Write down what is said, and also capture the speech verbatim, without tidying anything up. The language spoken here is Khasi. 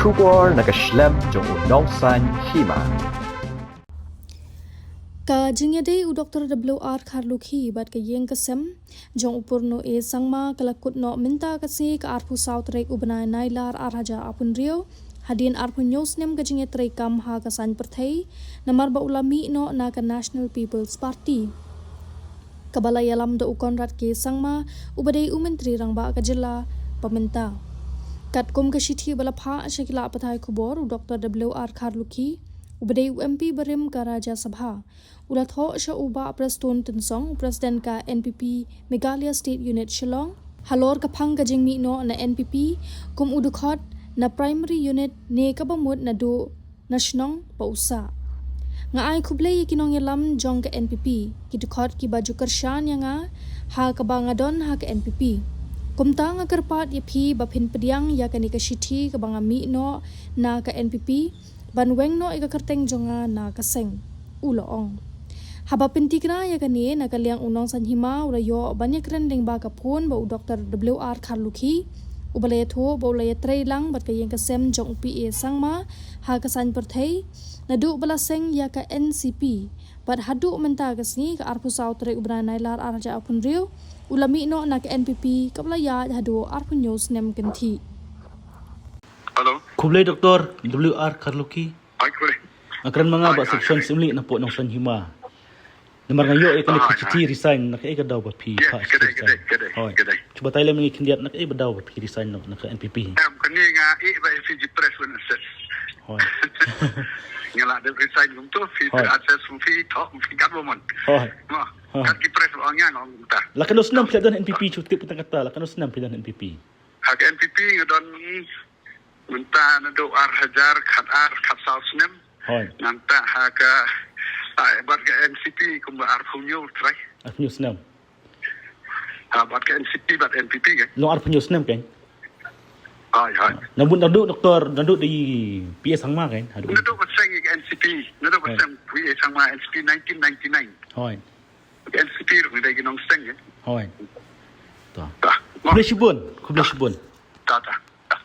Khubor na ka shlem jong u Nongsaiñ Hima. Ka jingïadei u Doktor W R Kharlukhi bad ka ïing ka sem jong u Purno A Sangma ka la kut noh mynta ka sngi ka arphew saw tarik u bnai Nailar ar hajar arphew hynriew, hadien arphew hynñiew snem ka jingïatreikam ha ka saiñ pyrthei, namar ba u la mih noh na ka National People's Party, kaba la ïalam da u Conrad K Sangma, uba dei u Myntri Rangbah ka jylla ba mynta. Katkum ka shithi ba la phah sha ki lad pathai khubor, u Doktor W R Kharlukhi, uba dei u M P barim ka Rajya Sabha, u la thoh sha u Bah Prestone Tynsong, u President ka N P P Meghalaya State Unit Shillong, halor ka phang ka jingmih noh na N P P kum u dkhot na Primary Unit ne kaba mut naduh na shnong ba u sah. Nga ai khublei ïa ki nongïalam jong ka N P P, ki dkhot kiba ju kyrshan ïa nga ha kaba nga don ha ka N P P. Kumta nga kyrpad ïa phi ba phin pdiang ïa kane ka shithi kaba nga mih noh na ka N P P, ban weng noh ïa ka kyrteng jong nga na ka seng, u la ong. Haba pyntikna ïa kane, na ka liang u Nongsaiñ Hima u la ïoh ban ïakren lyngba ka phone bad u Doktor W R Kharlukhi, uba la ïathuh ba u la ïatrei lang bad ka ïing ka sem jong u P A Sangma ha ka saiñ pyrthei naduh ba la seng ïa ka N C P, bad haduh mynta ka sngi ka arphew saw tarik u bnai Nailar ar hajar arphew hynriew, u la mih noh na ka N P P kaba la ïaid haduh arphew hynñiew snem kynthih. Hello. Khublei Doktor W R Kharlukhi. Ai, khublei. Nga kren ma nga, Bah Section Syiemlieh na pdeng Nongsaiñ Hima. Namar nga ïoh ïa kane ka shithi resign, na kaei ka daw ba phi phah shithi resign? Hooid. Shu batai lem ïa ngi khyndiat, na kaei ka daw ba phi resign noh na ka N P P? Em, kane nga ïoh ba phi ji press ban assess. Hooid. Nga la dep resign kumto, phi assess kum phi thoh, phi kat ba mon. Hooid. Kat ki press ba ong nga ong kumta. La katno snem phi la don N P P, shu tip tang kata, la katno snem phi don N P P? Ha ka N P P nga don mynta naduh ar hajar khat ar, khat saw snem. Hooid. Nangta ha ka, ah, bad ka N C P kumba arphew hynñiew trai. Arphew hynñiew snem. Ha, bad ka N C P bad N P P kan. Long arphew hynñiew snem kan? Hooid, hooid. Naduh, naduh Doktor, naduh dei P A Sangma kan? Naduh ba seng ka N C P, naduh ba seng P A Sangma N C P nineteen ninety-nine. Hooid. Ka N C P ruh ngi dei ki nongseng kan. Hooid. To. Khublei shibun, khublei shibun.